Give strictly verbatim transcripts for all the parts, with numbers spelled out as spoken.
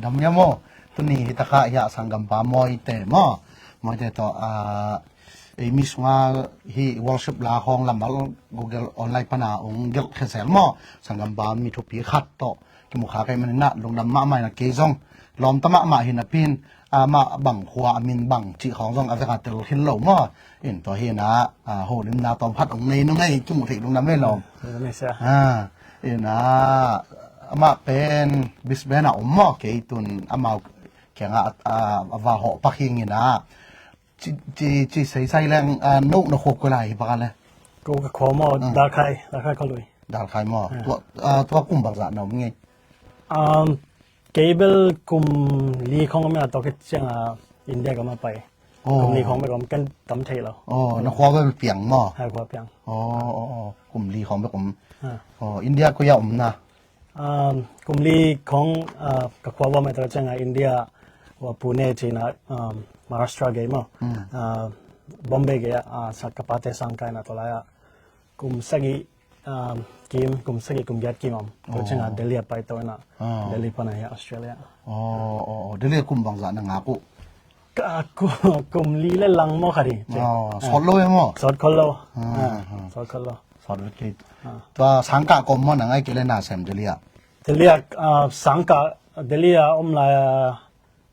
Dam ia maw? Tuni hi takah hiah sanggampa Mawite maw? Mawite tawh, ah, ei mi sunga hi worship la hong lamal Google online pana ong gelh khesel maw? Sanggampa mi thupi khat tawh kimu kha kei maninah lungdam mahmah ina kei zong lawmta mahmah hina pin, ah, mah bang khua a min bang cih khawng zong a veka tel khin lo maw? In tua hina, ah, holimna tawm khat ong nei nung ei kimu thei lungdam ei lawm. Ina, amah pen Brisbane a om maw, kei tun amau kiangah a, a, a va hawh pak hing ina. Ci, ci, ci seisai leng, ah, no na khua kua lai hi pak a le? Ko ka khua maw, Darkhai, Darkhai khualui. Darkhai maw? Tua, ah, tua kum bangzah na om ngei? Um, kei bel kum li khong om ina tua khit cianga India ka ma pai. Kum li khong bek om ken tam thei lo. Oh, na khua bel piang maw? Ha, khua piang. Oh, oh, oh. Kum li khong bek om. Oh, India koi a om na? Um, kum li khong, ah, ka khua va mai ta cianga India, wa Pune cina, um, Maharashtra gei maw. Ah, Bombay gei, ah, sa ka pate sang kai na tolaya. Kum sagi, um, kim, kum sagi, kum giat kim om. Ko cianga Delhi a pai to na. Delhi pana hi Australia. Oh, oh, oh. Delhi kum bangzah na ngak uh? Ka, ku, kum li le lang maw khadi. Oh, sawt lo e maw? Sawt khol lo. Ah, sawt khol lo. Sawt lo kei. Tua sangkah kom maw na ngai kei le na sem Delhi a? Delhi a, ah, sangkah Delhi a om lai, ah,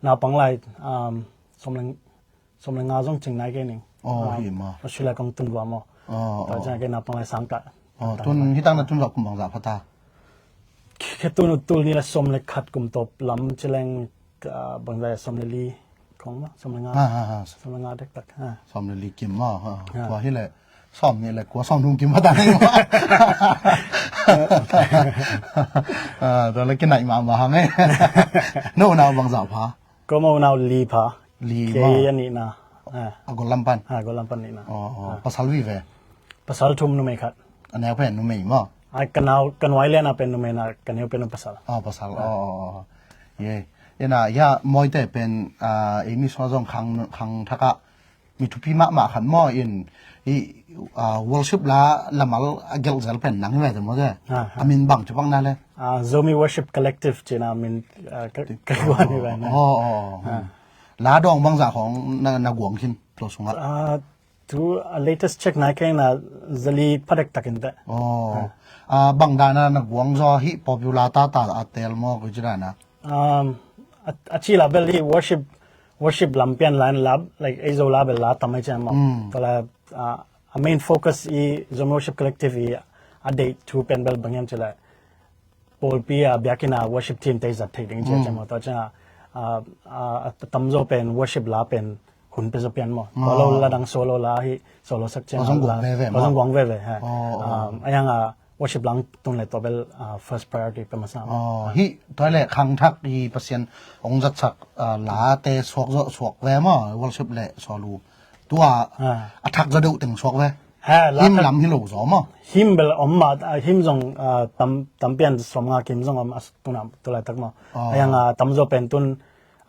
naupang lai, um, som leng, som leng nga zong cing nai kei ning. Oh, hi maw? Australia kong tun vua maw? Oh, tua cianga kei naupang lai sangkah. Oh, tun hi tang na tun vua kum bangzah phata? Khe tun u tul ni la som le khat kum tawp lam ci leng, ah, bangzah som le li khong maw, som le nga. Ha, ha, ha. Som le nga dektak. Ha. Som le li kim maw. Ha. Tua hi le som ni le kua som thum kim phata ni maw. Ah, tua le kinaih mahmah hang e. No unau bangzah pha? Ko ma unau li pha. Li maw? Kei a nihna. Ah. A gol lam pan? Ah, gol lam pan nihna. Oh, oh. Pasal vive? Pasal thum numei khat. A neu pen numei maw? Ai, ka nau, ka nuai liana pen numei na, ka neu pen pasal. Oh, pasal. Oh, oh, oh. Ye. Ina, ya, Mawite pen, ah, ei mi sua zong khang, khang thakah mi thupi mahmah khat maw in, i, ah, worship la lamal a gelh zel pen nang hi ve te maw te? Ah, ah. A min bang ci bang na le? Ah, Zomi Worship Collective cina min, ah, ka, ka guan hi ve na. Oh, oh, oh. Ah. La dawng bangzah khawng na, na guang khin tua sungah? Ah, tu a latest check nai keng na zali phadek takin te. Oh. Ah, bang dana na guang zaw hi popular tata a tel maw ko ci dana? Um, a, a ci la bel hi worship, worship lam pian la, like, ei zo la bel la tam ei cian maw. Tua la, ah, a main focus i Zomi Worship Collective i a deih thu pen bel bang hiam ci la pawlpi a biakinn a worship team te zat thei ding ci a cian maw. Tua cian a, ah, ah, a tamzaw pen worship la pen hun pia zaw pian maw. Tua lo la dang solo la hi, solo sak ciang. Tua zong guang veve maw? Tua zong guang veve, ha. Oh, oh. Um, a yang a worship lang tun le tua bel, ah, first priority pia masa maw. Oh, hi, tua le khangthak hi Pasian ong zatsak, ah, late suak zawh suak ve maw, worship le solo. Tua, ah, a thak zaw deuh teng suak ve. Ha, la him thak lam hi lo zaw maw. Him bel om ma, ah, him zong, ah, tam, tam pian som nga kim zong om a tuna, tu laitak maw. Oh. A yang, ah, tamzaw pen tun,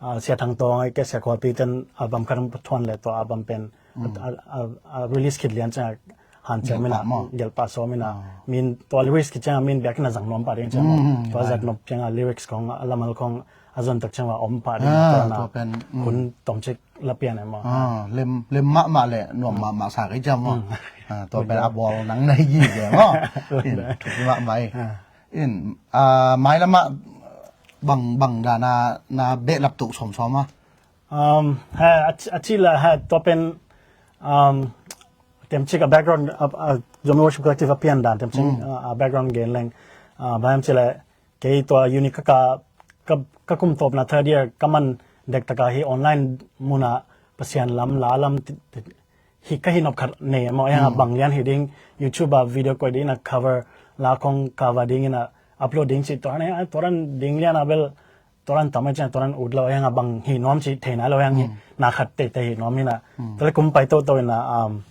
ah, Sia Thang Tawng ai ke Sia Khualpi ten album khat hong thuan le tua album pen, mm, a, a, a, a release khit lian ciang hanciam in a, gelhpah maw, gelhpah sawm in a, ah, min tua lyrics khit ciang a min biakinn a zang nuam pah ding ciang maw. Mm, mm, tua, right, zat nop ciang a lyrics khong a lamal khong a zon tak ciang a om pah ding, ah, tua na tua pen, mm, hun tomcik la pian e maw. Ah, lem, lem mahmah le nuam mahmah sa kei ciang maw. Mm. Ah, tua pen a bawl nang na hi gi ge maw. In, thupi mahmah hi. Ah. In, ah, mailamah bang, bang dana na behlap tuh sawmsawm a? Um, ha, a ci, a ci la, ha, tua pen, um, temcik a background, a, a Zomi Worship Collective a pian dan, temcik, mm, a, a background gen leng, a, bang hiam ci le, kei tua uni ka, ka, ka, ka kum tawpna third year ka man dektaka hi online muna Pasian lam, la lam, ti, ti, hi ka hi nop khat nei maw, a yang a, mm, bang lian hi ding, YouTube a video koih ding in a cover la khong cover ding in a upload ding ci, tua ne, tua dan ding lian a bel, tua dan tam ai ciang, tua dan ut lo, a yang a bang hi nuam ci, thei nai lo, a yang hi, mm, na khat teitei hi nuam hi na. Mm. Tua le kum pai toto in a, um,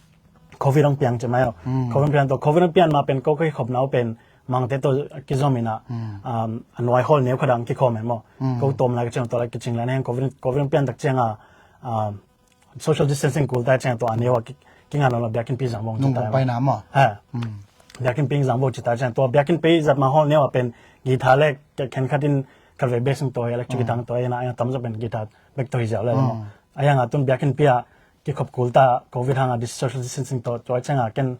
covid hong piang ci mai aw. Mm. Covid hong piang to, covid hong piang ma pen ko ka hi khop nau pen, mangte to kizom in a, mm, um, a nuai hall neu khat dang kikhawm e maw. Mm. Ko tawm lai ka ciang, tua lai kicing lai na, covid, covid hong piang tak ciang a, um, social distancing kul tai ciang tua a neu a ki, kinga lo la biakinn pi zang vong ci tai. Nung pai na maw? Ha. Mm. Biakinn pi zang vong ci tai ciang tua biakinn pi zat ma hall neu a pen guitar le ke khen khat in Kal ve bass in tua, electric guitar in tua, a hiang a tamzaw pen guitar bek tua hi ziau le maw. A hiang a tun biakinn pi a kikhop kul ta, covid hang a dis- social distancing tua, tua ciang a ken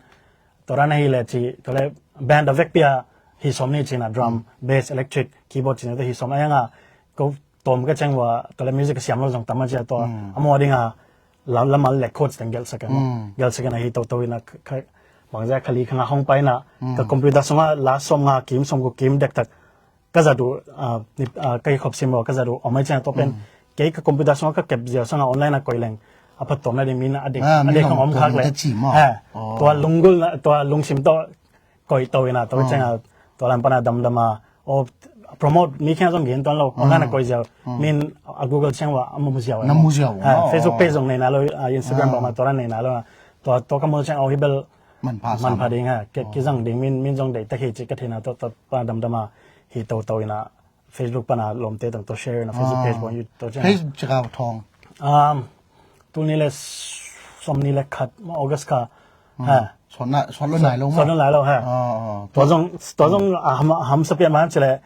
tua dan ahi le ci, tua le band a vekpi a hi sawm ni ci na, drum, bass, electric, keyboard ci na tua hi sawm. A hiang a ko tawm ka ciang ua, tua le music a siam lo zong tam a ci a tua, a maw ding a, la, lamal le chords teng gelh sak a maw. Gelh sak a hi toto in a, kha, bang zia kha li kha nga hong pai na, ka computer sung a la sawm nga kim, sawm guk kim dektak ka zat uh, ah, ni, ah, ka kikhop sim lo ka zat uh, om ai ciang a tua pen. Kei ka computer sung a ka kep ziau sang a online a koih leng a phat tawm na ding, min a dik, a dik hong om khak le. Tua lunggulh na, tua lungsim tawh koih to in a, tua ciang a, tua lam pan a damdam a, o promote mi khang zong gen tuan lo, online a koih ziau. Min a Google ciang ua a mu ziau. Na mu ziau. Ha, Facebook page zong nei na lo, ah, Instagram bang ma tua nei na lo. Tua, tua ka mu ciang a, o hi bel manpha ding ha, ki, kizang ding, min, min zong dei ta hi ci ka thei na, tua, tua pan a damdam a hi toto in a, Facebook pan a lawmte tawh tua share in a, Facebook page bang YouTube tua ciang. Page cika thong. Um, tul ni le sawm ni le khat, August kha. Ha. Sawt na, sawt lo nai lo maw? Sawt lo nai lo ha. Tua zong, tua zong a ham, a hamsa pian ma ham ci le,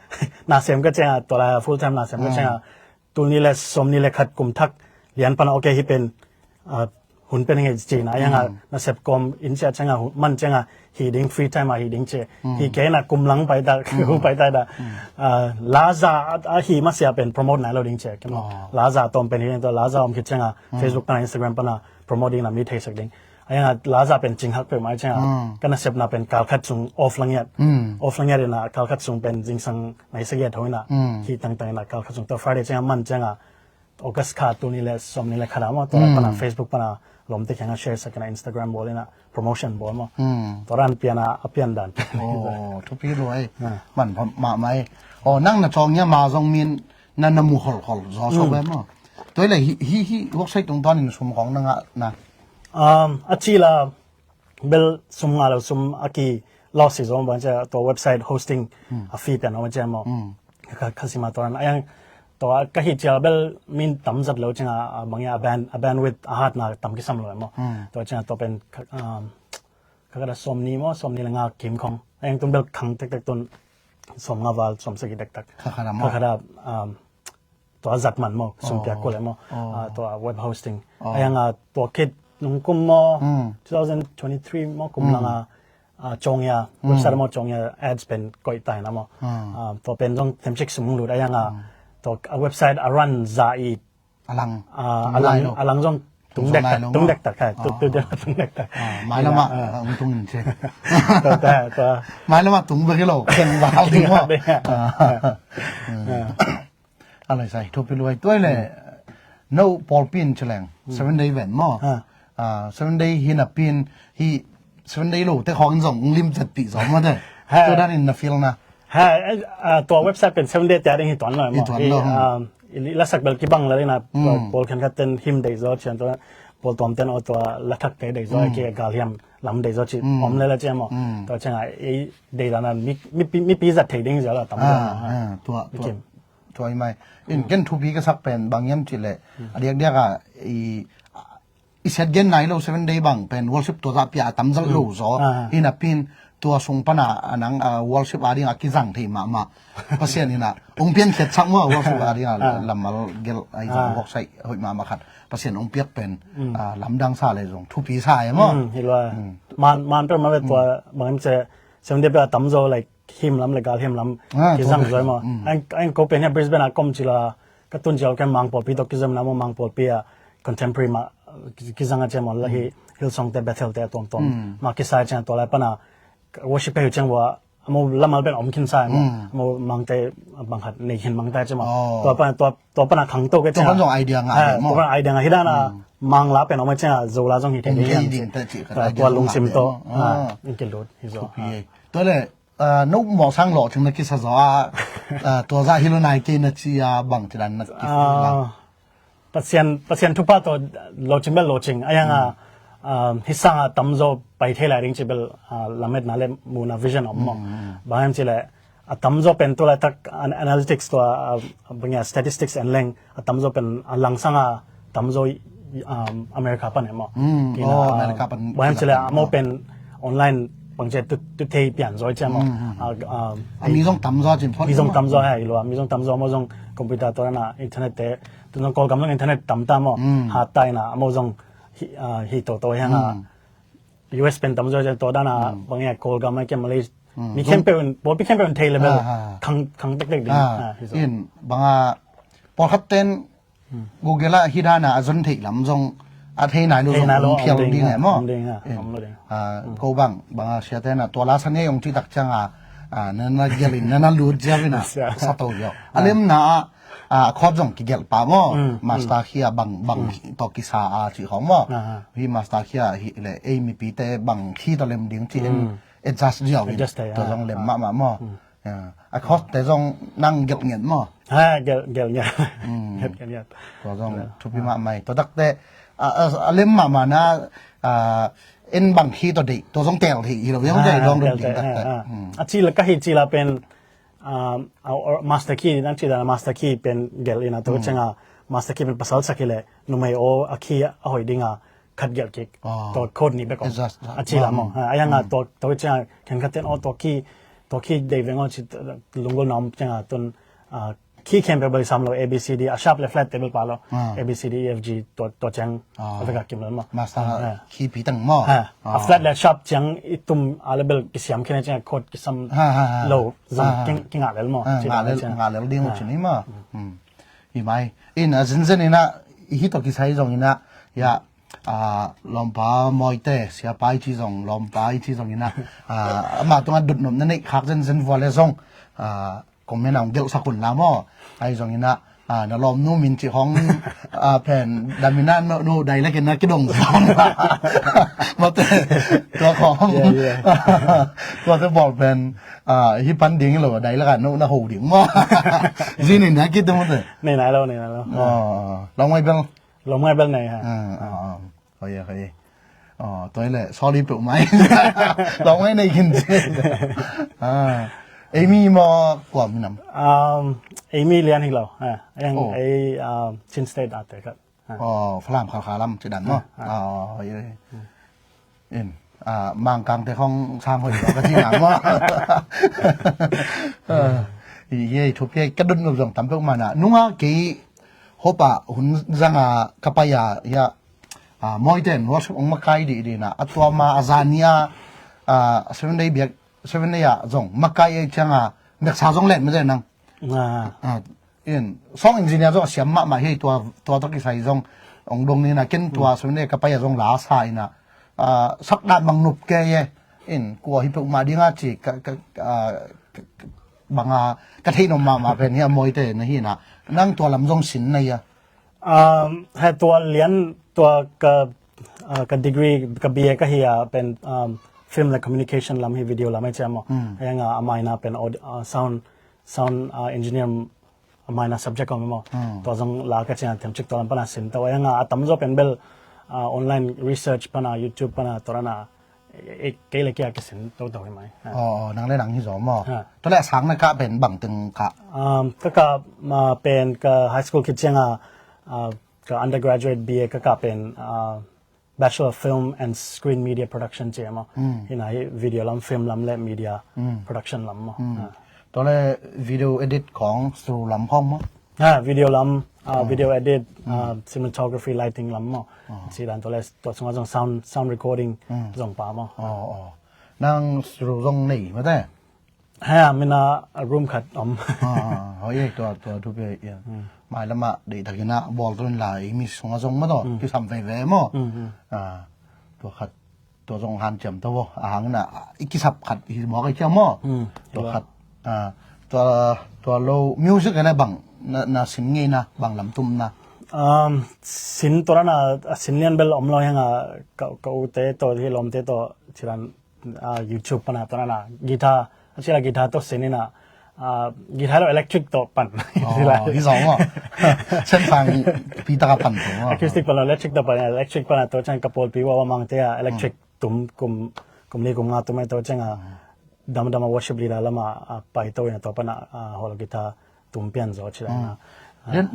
na sem ka ciang a, tua la full time na sem ka ciang a, tul ni le sawm ni le khat kum thak lian pan a, okay, hi pen, ah, hun pen nge ci na, a hiang a nasep kawm in cia ciang a, man ciang a hi ding, free time a hi ding ci. Hi kei na kum lang pai ta, kum pai ta da. Ah, la za a, a hi ma sia pen promote nai lo ding ci. La za tawm pen hi ding, tua la za om khit ciang a, Facebook pan a, Instagram pan a promote ding na mi thei sak ding. A hiang a la za pen cing hak peuhmah ciang a, ka nasepna pen kal khat sung off lang ngiat. Off lang ngiat in a, kal khat sung pen zingsang nai sagih a tho in a, hi tangtang in a, kal khat sung tua Friday ciang a, man ciang a, August kha tul ni le sawm ni le khat a maw, tua pan a Facebook pan a lawmte kiang a share sak in a, Instagram bawl in a, promotion bawl maw. Tua dan pian a, a pian dan. Oh, thupi lua ei. Man pha mahmah ei. Oh, nang na cawng ia ma zong min na, na mu holhol zaw so ve maw. Tua le hi, hi, hi, worksite tung tuan in sum khong na ngah na. Um, a ci la, bel sum nga lo, sum a ki loss hi zaw, bang cia tua website hosting a fee pian a maw cia maw. Ka, ka sima tua ran. A hiang tua ka hi cia bel min tam zat lo ciang a, a bang ia a band, a bandwidth a hat na tam kisam lo maw. Tua ciang a tua pen ka, um, ka khat a sawm ni maw, sawm ni le nga kim khong. A hiang tun bel khang tektek tun sawm nga val, sawm sagih tektek. Ka khat a maw. Ka khat a, um, tua zat man maw, sum piak kul e maw. Ah, tua web hosting. A hiang a tua khit nung kum maw, two thousand twenty-three maw, kum lang a, ah, cawng ia, website maw cawng ia ads pen koih tai na maw. Ah, tua pen zong themcik sum lut a hiang a, tua a website a run za i, a lang, ah, a lang, a lang zong tung dek tak, tung dek tak, tung dek tak. Mai lama tung in che. Tua, tua. Mai lama tung bek hi lo, ken val ding maw. A lai sai, thupi luai tuai le. No pawlpi in ci leng, Seven Day ven maw. Ah, Seven Day hi napi in, hi Seven Day lo te khawng in zong lim zat pi zaw maw te. Tua dan in na feel na. Ha, eh, ah, tua website pen Seven Day te a ding hi tuan lo maw. Hi tuan lo. Ah, i lasak bel kibang la ding na, pawl khenkhat ten him dei zaw cian tua, pawl tuam ten aw tua lathak te dei zaw, ki galhiam lam dei zaw ci om le la cian maw. Tua cian a, i dei dan a mi, mi pi, mi pi zat thei ding zaw la tam zaw. Ah, tua, tua. Tua i mai. In ken thupi ka sak pen bang hiam cih leh, a diakdiak a i, i siat gen nai lo Seven Day bang pen worship tua zah pia a tam zalh lo zaw. Hi napi in tua sung pan a nang, ah, worship a ding a kizang thei mahmah. Pasian in a hong piankhiat sak maw, worship a ding a lammal gelh a i zang worksite hoih mahmah khat Pasian hong piak pen, ah, lamdang sa le zong thupi sa e maw. Hi lua. Man, man peuhmah ve tua bang hiam cih leh Seven Day pia a tam zaw, like, him lam le gal him lam kizang zaw e maw. Ang, ang ko pen hia Brisbane a kom ci la, ka tun ci la ken Mang pawlpi tawh kizom na maw, Mang pawlpi a contemporary mah ki, kizang a ci maw, la hi Hillsong te, Bethel te a tuamtuam mah kisa ciang tua lai pan a worship pia hi ciang ua, a maw lamal pen om khin sa e maw, a maw Mang te bang khat nei khin Mang te ci maw. Tua pan, tua, tua pan a khang to ke ciang. Tua pan zong idea ngah e maw. Tua pan idea ngah hi dan a Mang la pen om a ciang a Zo la zong hi thei ding. Tua lungsim to. Tua le, ah, no mawh sang lawh cing na kisa zaw a, ah, tua zah hi lo nai kei na ci a bang ci dan na kisa. Ah, Pasian, Pasian thupha tawh lawh cing bel lawh cing. A hiang a, ah, hi sang a tam zaw pai thei lai ding ci bel, ah, lametna le muhna vision om maw. Bang hiam ci leh, a tam zaw pen tu laitak an-, analytics tua, ah, bang ia statistics en leng, a tam zaw pen a lang sang a tam zaw, um, America pan e maw. Kina, America pan bang hiam ci leh, a maw pen online bangci tu, tu thei pian zaw i ciam maw. A, a, a mi zong tam zaw cin phot mi zong tam zaw hei lua, mi zong tam zaw maw zong computer tawh na internet te, tu zong Kawlgam zong internet tam ta maw, hat ta ina, a maw zong hi, a, hi to to hi hang a, U S pen tam zaw cian tawh dan a, bang e Kawlgam a kia Malaysia, mi khempeuh in, pawlpi khempeuh in thei level, khang, khang tektek ding. In, bang a, pawlkhat ten, Google ah hi dan a a zon theih lam zong a thei nai lo zong om phial ding e maw. Ko bang bang a siate na tua la sa ngei ong cih tak ciang a, na na gelh in na na lut ziau in a sa to ziau. A lemna ah a chord zong kigelh pah maw. Master key ah bang bang tawh kisa a cih khawng maw. Hi master key ah hi le ei mipite bang key tawh lem ding cih in adjust ziau in tua zong lem mahmah maw. A chord te zong nang gelh ngiat maw? Ha, gelh, gelh ngiat. Gelh, gelh ngiat. Tua zong thupi mahmah hi. Tua takte a lem mahmah na, en bang key tawh deih tua zong tel hi hi lo. Zong deih zong dun ding takte. A cila ka hi cila pen master key nang cila master key pen gelh ina tua cianga master key pen pasal sak hi le numei aw a key a hoih dinga khat gelh kik. Tua chord nih bek om a ci lam aw. A yang a tua tua ciang khen khat ten aw tua key, tua key dei veng aw ci lunggulh na om ciang a tun key khempeuh bel sam lo, A B C D, a sharp le flat table pa lo, A B C D E F G tua tua ciang a vek a kim lo maw. Master key pi tang maw. A flat le sharp ciang i tum a le bel kisiam khen ciang a chord kisam lo zong kingah lel maw. Ngah lel ding uh ci ni maw. Hi mai in a zenzen ina hi tawh kisai zong ina ya. Lawmpa Mawite, siapa i ci zong, lawmpa i ci zong ina ama tungah dotnop na neih khak zenzen vua le zong comment a hong gelhsak hun la maw. Ahi zong ina na lawmnu min ci hong pen damina no dai lek ina kidong zong la. Mawte tua khong tuate bawl pen hi pan ding lo dai lek a no na ho ding maw. Zin ina kit mawte. Nei nai lo, nei nai lo. Lawmngai bel. Lawmngai bel nei ha. Hoi hoi. Toi le sorry peuh mai. Lawmngai nei khin ci. Ei mi maw kua minam? Ei mi lian hi lo. Ei Chin State a te khat. Falam Khalkha lam ci dan maw. Hoi hoi. In Mangkangte khong sang hoih lo ka ci nang maw. Hi hi thupi ka dun lo zong tam peuh mana nunga kei hopa hun zanga ka pai a ya. Mawite in worship ong makai dih dih na a tua ma a zania Seven Day biak Seven Day ah zong makai ei cianga meksa zong let mede nang. In song engineer zong a siam mahmah hi tua tua tawh kisai zong ong dong nina ken tua Seven Day ka pai a zong la sa ina sakdah mang nup ke ye. In kua hi peuh mah dinga ci ka banga ka theih nom mahmah pen hi a Mawite na hi na nang tua lam zong sin na hi a. He tua lian tua ka ka degree ka B A ka hi a pen film le communication lam hi, video lam hi ciam maw. Hei nga a maina pen sound sound engineer a maina subject om maw. Tua zong la ka cian a thiam cik tua lam pana sin tawh a nga a tamzaw pen bel online research pana YouTube pana tua rana kei le kia kisin toto hi mai. Nang le nang hi zaw maw. Tua le a sang na kah pen bang teng kah? Ka kah pen ka high school khit cianga ka undergraduate B A ka kah pen Bachelor of Film and Screen Media Production ci maw. Hina hi video lam, film lam le media production lam maw. Tua le video edit khong, studio lam khong maw. Ha, video lam, video edit, cinematography, lighting lam maw. Ci dan tua le tua sunga zong sound sound recording zong pa maw. Nang studio zong nei mate. Hei a mina room khat om. Hoi ei tua tua thupi ei. Mai lama deih takina bawl tuin la ei mi sunga zong maw taw kisam veve maw. Tua khat tua zong hanciam taw a hangina i kisap khat hi mawk ei ciam maw. Tua khat tua tua lo music ena bang na sin ngeina bang lamtumna. Sin tua rana a sin lian bel om lo henga ka ute taw hi lawmte taw ciran YouTube pana tua na guitar a cila guitar tawh sin ina guitar lo electric tawh pan. Hi zong maw. Sen sang pi taka pan tawh maw. Acoustic pan lo electric tawh pan, electric pana tawh ciang ka pawlpi ua Mangte a electric tum kum kum li kum nga tum ai tawh cianga damdam a worship leader lama pai tawh ina tawh pana hol guitar tum pian zaw cila ina.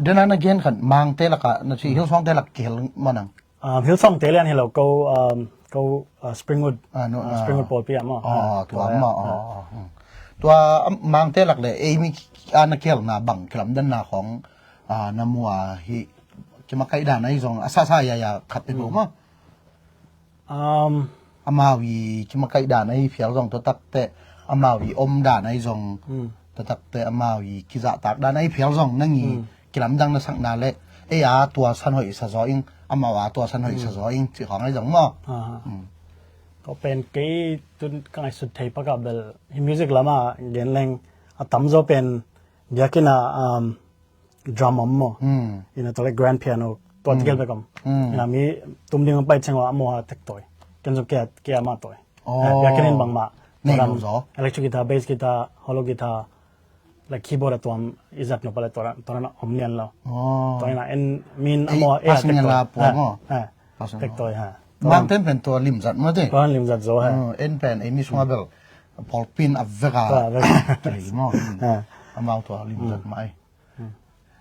Dena na gen khan Mangte laka na ci Hillsongte lak kihel manang. Um, Hillsong te lian hi lo ko, um, ko, uh, Springwood. Ah, no, uh, ah. Springwood pawlpi ah maw. Oh, ah, tua tua maw. Ah. Oh, oh, hmm. Tua, um, Mangte lak le ei mi a na kialna bang kilamdanna khong, ah, na mua hi kimakaih dan ahi zong a sasa ya ya khat pe bo maw. Um, amau i kimakaih dan ahi phial zong tua takte amau i om dan ahi zong, hmm, tua takte amau i kizahtak dan ahi phial zong nang i, hmm, kilamdang na sakna le ei a tua san hoih sa zaw ing, amau a tua san hoih sa zaw ing ci khong ahi zong maw. Aha. Hmm. Ko pen kei tun ka ngaihsut thei pakah bel hi music lama gen leng a tamzaw pen biakinn a, um, drum om maw. Hmm. Ina tua le grand piano tua, hmm, tikel bek om. Hmm. Ina mi tum ding pai cheng wa maw a tek toi. Ken zong kia, kia ma toi. Oh. Eh, biakinn in bangmah. Nei lo zaw. Electric guitar, bass guitar, hollow guitar, like keyboard a tuam i zat no pale tua, tua na om lian lo. Oh. Tua ina en min a maw a tek toi. Passing la pua maw. Eh, tek toi ha. Mangten pen tua limzat maw te. Tua limzat zaw ha. Oh, en pen ei mi sunga bel pawlpi in a vek a. Tua vek. Tei maw. Ha. Amau tua limzat mai.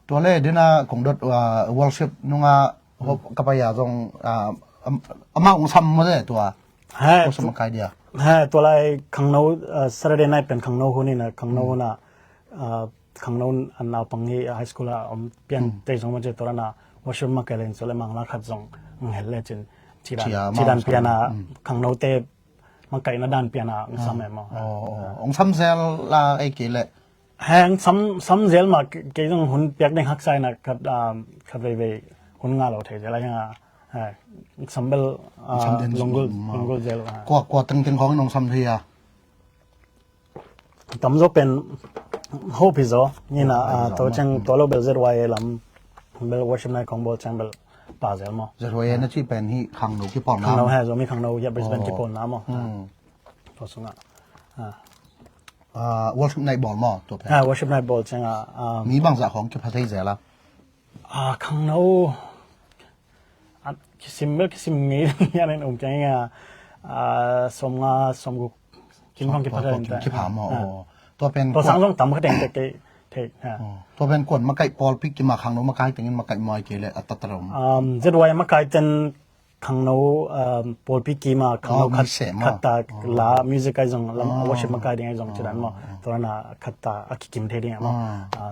Tua le dena kong dot, uh, worship nunga hop ka pai a zong, uh, am-, amau ong sam maw te tua. He, worship makai dia. He, tua lai khangno, uh, Saturday night pen khangno hun ina, khangno hun a, uh, khangno an naupang hi high school a om pian te zong maw te tua na worship makai leng tua le mangla khat zong ang hel le cin cidan, cidan pian a khangno te makaihna dan pian a ong sam e maw. Oh, oh. Ong sam zel la ei kei le. Heng sam, sam zel mah ke, kei zong hun piak ding haksa ina khat, ah, khat veivei hun nga lo thei zel a hiang a. Heng sam bel, ah, lunggulh, lunggulh zel a. Kua, kua tengteng khong in ong sam thei a. Tamzaw pen Hope hi zaw. Nina, ah, tua ciang tua lo bel Z Y A lam bel worship night khong bawl ciang bel pa zel maw. Z Y A na ci pen hi khangno kipawlna. Khangno he, Zomi khangno hi a Brisbane kipawlna maw. Hmm. Tua sungah. Ah. Ah, worship night bawl maw, tua pen. Ah, worship night bawl ciangah, ah, mi bangzah khong kipha thei zel a. Ah, khangno. Ah, kisim bel kisim ngei hian in um ciangin ah, ah, sawmnga, sawmguk. Kim khong kipha thei. Kim kipha maw. Ah. Oh. Tua pen tua sang zong tam kha teng tek kei thei. Ah. Oh. Tua pen kuan makaih pawlpi kima khangno makaih tengin makaih maw ai kei le a tatar om. Um, Z Y A makaih ten khangno, um, pawlpi kima khangno khat, khat ta la music ai zong lam worship makai ding ai zong cidan maw. Tua rana khat ta a kikim thei ding ai maw.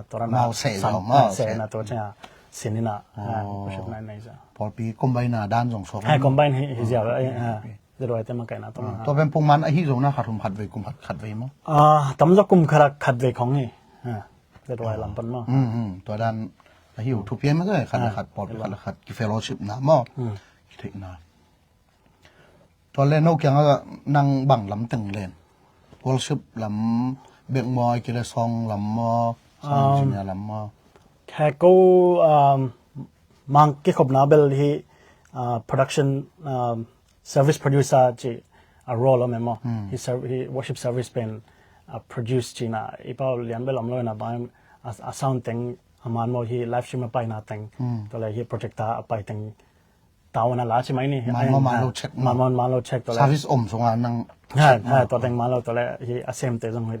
Tua rana mau seh zong maw, seh na tua ciang a sin ina, ah, worship na nei za. Pawlpi combine na dan zong suak. Hai combine hi, hi ziau, ah, Z Y A te makaihna tua. Tua pen pungman ahi zong na khat hum khat vei kum khat, khat vei maw. Ah, tamzaw kum khat a khat vei khong hi. Ah. Z Y A lam pan maw. Mm, mm. Tua dan ahi uh thupi maw, khat le khat, pawlpi khat le khat ki fellowship na maw. Mm. Ki theihna. Tua le no kiangah nang bang lam teng len. Worship lam bek maw, ai kei le song lam maw, sound engineer lam maw. He ko, um, mang kikhopna bel hi, uh, production, um, service producer ci a role om e maw. Hmm. Hi serv-, hi worship service pen a produce cina i pau lian bel om lo ina bang a, a sound teng a man maw hi live stream a paina teng. Hmm. Tua le hi projector a pai teng tau na la ci mai ni. Man maw man lo check maw. Man maw man lo check tua le. Service om sunga nang check maw. Tua teng man lo tua le hi a sem te zong hi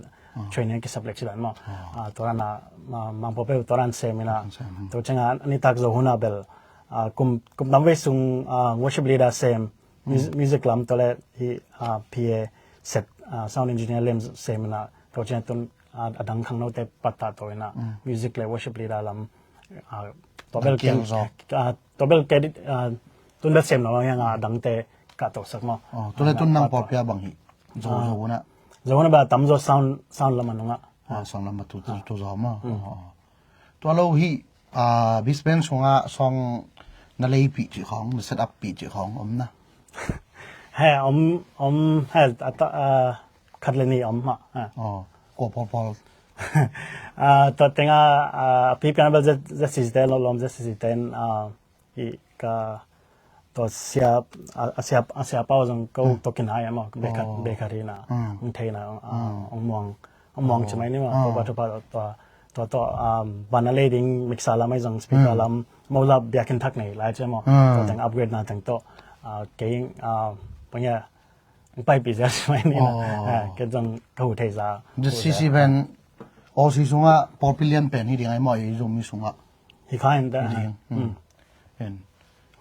training kisap lek ci dan maw. Ah, tua rana mang pawlpi tua ran sem ina. Tua cianga nitak zo huna bel, ah, kum, kum tam vei sung, ah, worship leader sem. Mus-, music lam tua le hi, ah, P A set, ah, sound engineer lem sem ina tua ciang tun, ah, a dang khangno te patta tua ina music le worship leader lam, ah, tua bel ken, ah, tua bel ke, ah, tun bel sem lo hiang a dang te ka to sak maw. Oh, tua le tun nang pawlpi a bang hi. Zo, zo na. Zo na ba tamzaw sound, sound lam anunga. Ah, sound lam tu, tu, tu zo maw. Oh. Tua lo hi, ah, Brisbane sungah song na leipih cih khong, na set up pih cih khong om na. He, om, om, he, a ta, ah, khat le ni om mah, he. Oh, kua pawlpawl. Ah, tua tengah, ah, pipian bel Z, Z C C ten, lo lom Z C C ten, ah, i ka tua sia, a, a sia, a sia pau zong ko to kinai a maw, bekhat, bekhat hi na, ong thei na, ong, ah, ong muang, ong muang ci mai ni maw, tua ba tua pa, tua, tua, tua, um, ban a lei ding, mixer lam ai zong, speaker lam, mo la biakinn thak nei lai ci maw, tua teng upgrade na teng to, ah, kei, ah, pang ya, ong paipih zia ci mai ni na, ah, kei zong ka hu thei za. Z C C pen, Aussie sungah, pawlpi lian pen hi ding ai maw, i Zomi sungah. Hi kha in ta. Hi ding. Hmm.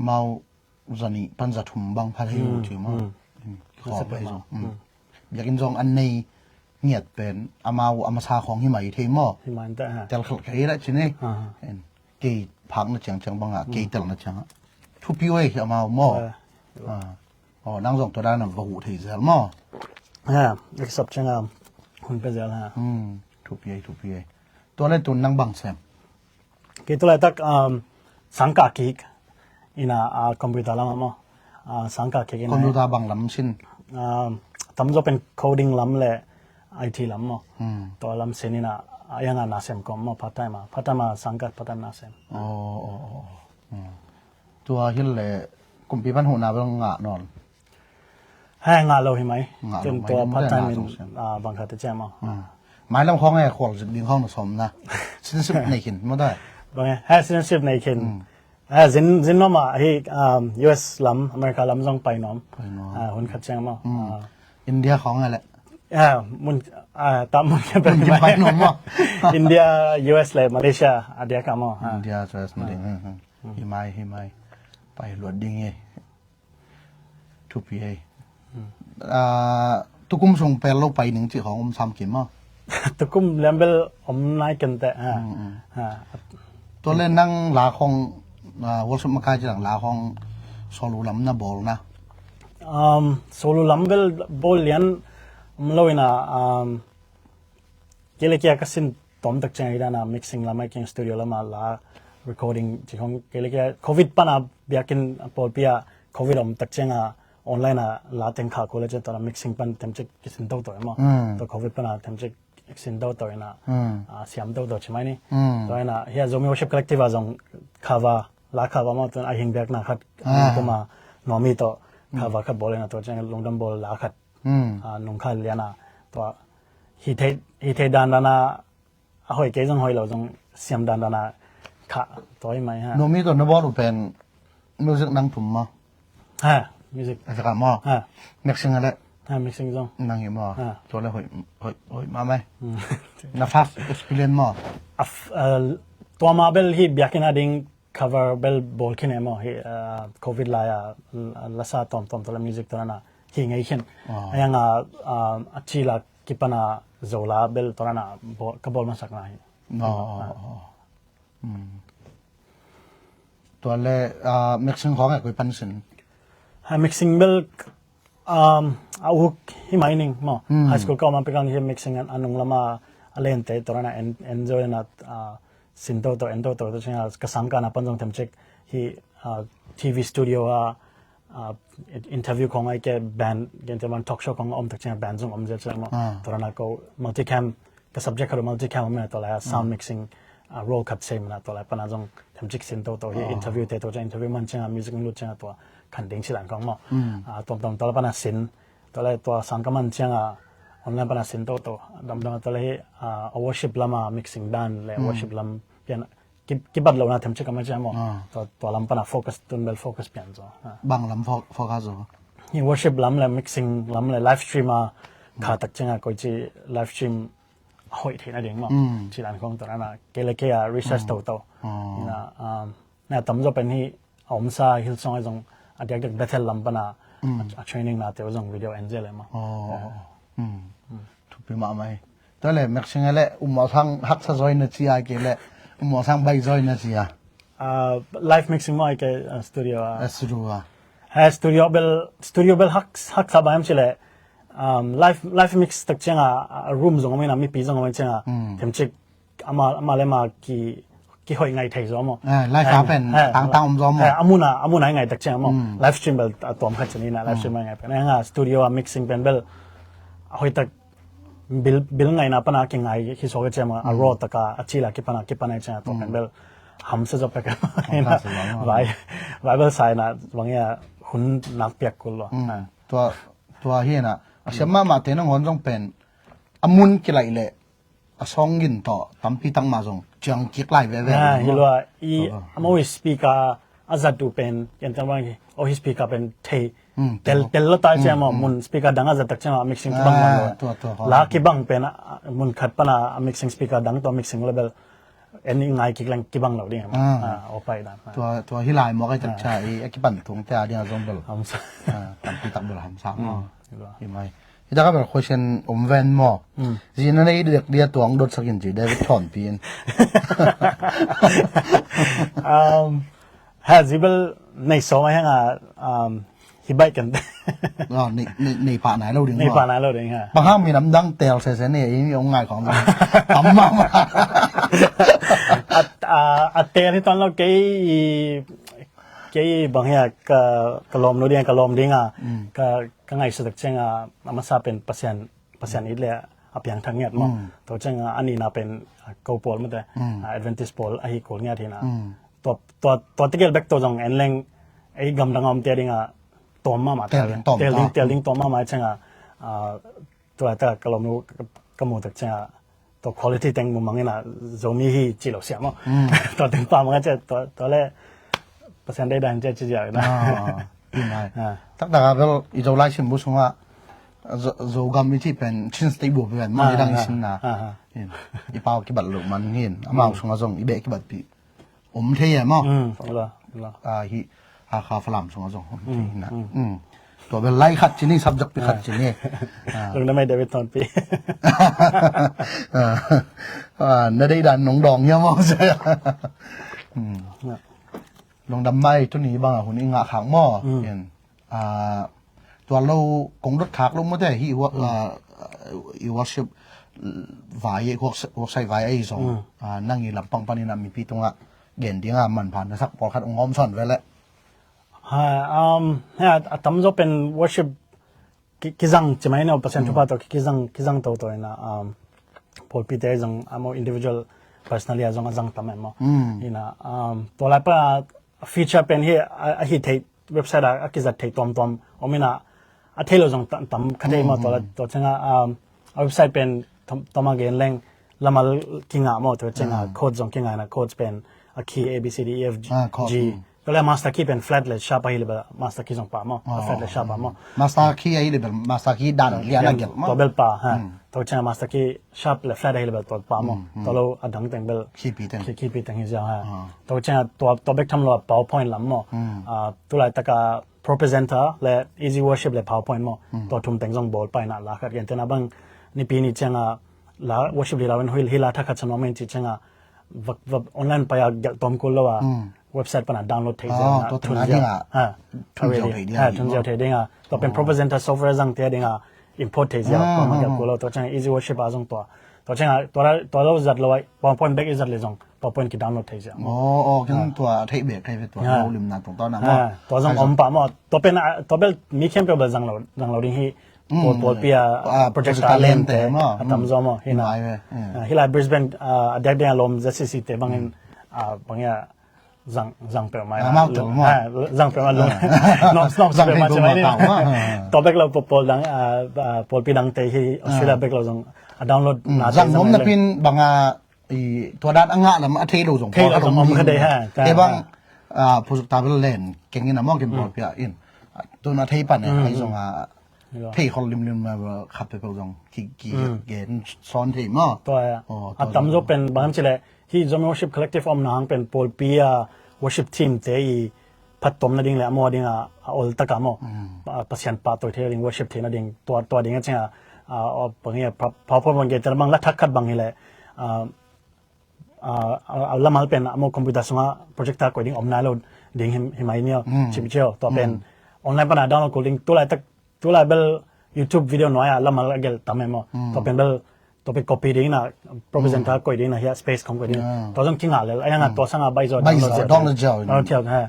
Mau zanih pan zathum bang pha thei uh ci maw? Khawm pai zong biakinn zong an nei ngiat pen amau a masa khawng hi mai thei maw? Hi mai ta ha. Tel khalh kei la ci ni. Kei phakna ciangciang bangah kei telna ciangah thupi uh ei hi amau maw? Aw, nang zong tua dana va huh thei zel maw? Ha, except cianga hun pe zel ha. Thupi ei, thupi ei. Tua le tun nang bang sem? Kei tu laitak sangkah kik ina computer lamah maw? Sangkah kik ina computer bang lam sin? Tamzaw pen coding lam le I T lam maw? Tua lam sin ina a yanga na sem kawm maw, part time a, part time a sangkah part time na sem. Tua hil le kumpi pan huhna bel ngah nawn? Hai, ngah lo hi mai. Ngah lo mai, tua part time in bang khat te ciam maw? Mailam khawng e, khual zik ding khawng na sawm na? Citizenship nei khin maw dai? Bang e, hai, citizenship nei khin. Hai, zin zin maw ma hi, U S lam, America lam zong pai nuam. Hun khat ciang maw? India khawng e le? Mun, ta mun khat pai nuam maw? India, U S le Malaysia a diak a maw? India, U S, Malaysia. Hi mai, hi mai. Pai luat ding hi. Thupi hei. Tukum sung pel lo pai ning cih khawng om sam kim maw? Tukum lian bel om nai kenteh. Tua le nang la khawng, workshop makai cilang la khawng solo lam na bawl na? Solo lam bel bawl lian om lo ina, kei le kei a ka sin tawm tak ciang hi dana mixing lam a, keng studio lam a la recording ci khawng kei le kei a, covid pana biakinn a pawlpi a covid om tak cianga online a la teng kha ko le ciang tawna mixing pan temcik kisin toto emaw. Tua covid pana temcik kisin toto ina siam toto ci mai ni. Tua ina hi a Zomi Worship Collective a zong cover, la cover maw, tun a hing biakna khat tuma Nomi tawh cover khat bawl ina tua ciang lungdam bawl la khat nung kha liana tua hi thei, hi thei dan dana a hoih kei zong hoih lo zong siam dan dana kha tua hi mai ha. Nomi tawh na bawl uh pen music nang thum maw? Ha, music. A zaka maw? Ha. Mixing a le? Ha, mixing zong. Nang hi maw? Ha. Tua le hoih, hoih, hoih mah mai. Na first experience maw? Tua mah bel hi biakinn a ding cover bel bawl khin e maw, hi covid lai a lasa tawmtawm tawh la music tawh nana hi ngei khin. A yang a, a cila kipana zola bel tawh nana ka bawl masakna hi. Tua le mixing khawng e koi pan sin? Ha, mixing bel a uk hi mai ning maw. High school ka om a pekang hi mixing a nung lama a lente tawh nana enjoy na sin toto, en toto, tua cianga ka sangkahna pan zong themcik hi, TV studio a interview khawng ai ke band, gen te man talk show khawng om tak cianga band zong om zel cianga maw. Tua rana ko multicam, ka subject khat uh multicam om na tua lai a sound mixing role khat sei mana tua lai pana zong themcik sin toto hi interview te tua cianga interview man cianga music lut cianga tua khan ding cidan khawng maw. Tuamtuam tua lai pana sin Tua le tua sang ka man cianga online pana sin toto damdam tua le hi a worship lama mixing dan le worship lam pian kibat lo na them cik ka man cianga maw. Tua lam pana focus tun bel focus pian zo. Bang lam focus zo? Hi worship lam le mixing lam le live stream a kha tak cianga koi ci live stream a hoih theihna ding maw. Ci dan khong tua na kei le kei a research toto. Na tamzaw pen hi a omsa Hillsong a zong a diakdiak Bethel lam pana a training na teu zong video en zel e maw. Thupi mahmah hi. Tua le mixing a le um mawh sang haksa zawi na ci a kei le um mawh sang bai zawi na ci a? Live mixing maw ai kei studio a. Studio a. He studio bel, studio bel haksa bai am ci le live, live mix tak cianga a room zong om ina mipi zong om cianga them cik ama, ama le ama ki, kihoih ngai thei zaw maw. Live a pen tangtang om zaw maw. A muna, a muna ngai tak ciang maw. Live stream bel a tuam khat cini na live stream ngai pen. Nga studio a mixing pen bel a hoih tak bil, bil ngaina pana ki ngai hi suak ciang maw. A raw taka a cila kipana, kipana ciang tua pen bel hamsa zaw pek. Vai, vai bel sai na bang ia hun nak piak kul lo. Tua, tua hi na a siam mahmah te nangawn zong pen a mun kilaih leh a sawng gin tawh tampi tak mah zong ciang kik lai veve. Hi lua i amau hi speaker a zat uh pen ken tang bang hi aw hi speaker pen thei tel, tel lo ta ciang maw mun speaker dang a zat tak ciang maw mixing kibang bang lo. La kibang pen mun khat pana a mixing speaker dang tawh mixing level en i ngai kik leng kibang lo ding. Ah. Ah, aw pai dan. Ah. Tua, tua hi lai mawk ai tak cha i a kipan tung te a ding a zong bel. Hamsa. Ah, tampi tak bel hamsa. Hmm. Ah. Hi mai. Hi tak a bel question om ven maw. Hmm. Zi na nei dek dia tuang dot sakin ci David Thon pi in. Um, ha, zi bel nei sawm a hang a, um, hi baih ken. Ah, nei, nei, nei pah nai lo ding. Nei pah nai lo ding ha. Bang hang mi namdang tel sese nei, i mi ong ngai khong. Tam mama. A, a, a tel hi ton lo kei i, kei i bang hia ka, ka lawm lo ding, ka lawm ding a. Mm. Ka, ka ngaihsut tak ciang a, a masa pen Pasian, Pasian it le a piang thak ngiat maw. Mm. Tua ciang a, a nihna pen, a, ko pawl mate, mm, a, Adventist pawl ahi kul ngiat hi na. Mm. Tua, tua, tua tegel bek tua zong en leng, ei gamdang a om te ding a, tawm mama tel ding, tawm tel ding, tawm. Tel ding tawm mama ciang a, a, tua ta ka lawm lo ka, ka mu tak ciang a, tua quality teng mu mangin a, Zomi hi ci lo siam maw. Mm. Tua teng pa manga ciang, tua, tua le, Pasian dei dan ciang ci ziau na. Ah, hi mai. Ah. Tak tak a bel, i Zolai sim bu sung a, Zo, Zogam i ci pen, Chin State bu pen, maw, ah, i dang i, ah, sim na. Ah, ah. Hin. I pau kibat lo man hin, amau, mm, sung a zong, i beh kibat pi. Om thei e maw? Mm, ula, ula. Ah, hi, Hakha Falam sung a zong om thei na. Mm, mm. Mm. Tua bel lai khat ci ni, subject pi khat ci ni. Ah. Lungdam mai David Thon pi. Ah, ah, na dei dan nong dawng hia maw? Mm. Ah. Lungdam mai tuni bang a hun i ngah khak maw? Mm. Hin. Ah, tua lo kong dot khak lo mawte hi wa-, mm, ah, i worship vai, work-, worksite vai ahi zong. Mm. Ah, nang i lampang panin a mipi tungah gen ding a manpha na sak pawlkhat ong om sawn ve le. Ha, um, ha, a tamzaw pen worship ki-, kizang ci mai no, Pasian, mm, thupha tawh ki-, kizang, kizang toto ina, um, pawlpite zong, a maw individual personally a zong a zang tam em maw. Mm. Ina, um, tua lai pa feature pen hi, a, a hi thei website a, a kizat thei tuamtuam om ina, a thei lo zong tam, tam kha thei maw, mm, tua la, mm, tua ciang a, um, a website pen tam, tam a gen leng lamal kingah maw, tua ciang a, ah, chord zong kingah ina, chords pen a key A B C D E F G. Ah, chord, mm. Tua le master key pen flat le sharp ahi le bel master key zong pa maw. Oh, flat le sharp pa maw. Mm. Master key ahi le bel master key dan lian a gelh maw. Tua bel pa, ha. Mm. Tua ciang master key sharp le flat ahi le bel tua pa maw. Mm, mm. Tua lo a dang teng bel. Key pi teng. Key, key pi teng hi ziau ha. Ah. Tua ciang tua, tua bek tham lo a PowerPoint lam maw. Mm. Ah, tu lai tak a ProPresenter le Easy Worship le PowerPoint maw. Mm. Tua thum teng zong bawl pai na la khat gen te na bang nipi ni ciang a la worship leader wen hui hi la thakhat sa nuam in ci ciang a va, va online pai a gelh tawm kul lo a, mm, website pan a download thei ziau na, tua thun ziau. Ha, thun ziau thei ding a. Tua pen ProPresenter software zang te ding a import thei ziau. Ah, tua ma gelh kul lo, tua ciang Easy Worship a zong tua. Tua ciang a, tua, tua lo zat lo a, PowerPoint bek i zat le zong PowerPoint ki download thei ziau. Oh, oh, ken tua thei bek thei ve tua lo limna tungtawn a maw. Tua zong om pa maw. Tua pen a, tua bel mi khempeuh bel zang lo, zang lo ding hi. Mm. Pawl, pawlpi a, ah, project, project talent te, talent te maw. A tamzaw maw, hi na. Hi lai ve. Mm. Ah, hi lai Brisbane, ah, a diak ding a lawm Z C C te bangin, mm, ah, bang ia zang, zang peuhmah. Ah, mau tel maw. Ah, zang peuhmah lung. Ah. Nok, nok zang peuhmah thei ci mai ni. Tau maw. Ah. Tua bek lo pawl, pawl dang, ah, ah, pawlpi dang te hi Australia, ah, bek lo zong a download, mm, na te zang zang nom na le. Pin bang a i tua dan a ngah lam a thei lo zong thei lo zong om kha dei ha. Kei bang, ah, project ta bel len keng in a maw ken, mm, pawlpi a in. Ah, tun a thei pan e, mm, ai zong a, mm, thei khol limlim ma khat peuhpeuh zong ki, ki, mm, gen sawn thei maw. Tua ia. Oh, a tamzaw pen bang ci le hi Zomi Worship Collective omna hang pen pawlpi a worship team te i phattuam nading le a maw ding a, a ol tak a maw. Mm. A, Pasian pahtawi thei nading, worship thei nading, tua, tua ding a ciang a, a, a, bang ia, pa, PowerPoint bang gen te bang la thak khat bang hi le, a, a, a, a lamal pen a maw computer sungah projector koih ding om nai lo ding hi, hi mai ni aw, mm, cim ciau, tua pen, mm, online pan a download kul ding, tu lai tak, tu lai bel YouTube video nuai a lamal a gelh tam e maw. Mm. Tua pen bel, tua pen copy ding na, ProPresenter, mm, koih ding na, hia space khong koih ding. Ah. Tua zong kingah lel, a yang a, mm, tua sang a baih zaw, baih zaw, download ziau, download ziau, download ziau, ha.